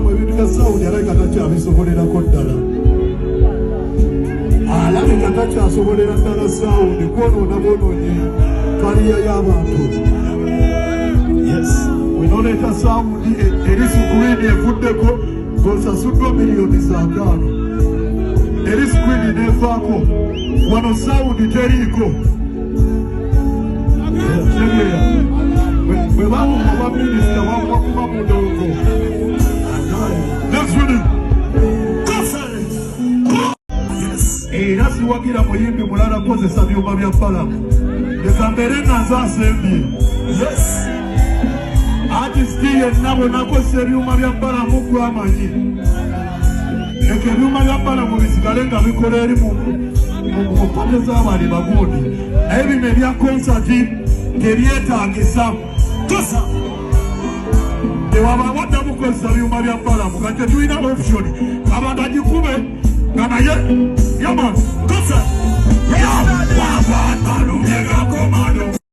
Balamu ebintu bya sound alabika takyabisobolerako ddala, alabika takyasobolera ddala sound kwonoona bwonoonye career y'abantu. Wenoleeta sound eri screen evuddeko ng'osasuddwa miliyoni 5, eri screen nevaako wano, sound teriiko. Kitegeera bwe bamuwa bwa minisita bamuwa kuba mudongo. Next rhythm. Era siwagira muyimbi mulala kozesa byuma bya Balamu, leka mbeere nga nze asembye. Artist yenna bwenakozesa ebyuma bya Balamu gwamanyi, leka ebyuma bya Balamu bisigale nga bikola eri mu party z'abali bagundi, naye bino ebya concert tebyetagisa. Tosa. Tewabaawo addamu kukozesa byuma bya Balamu. Kati tetulina option, abantu agikube nga naye yaman. Tosa. Yeah.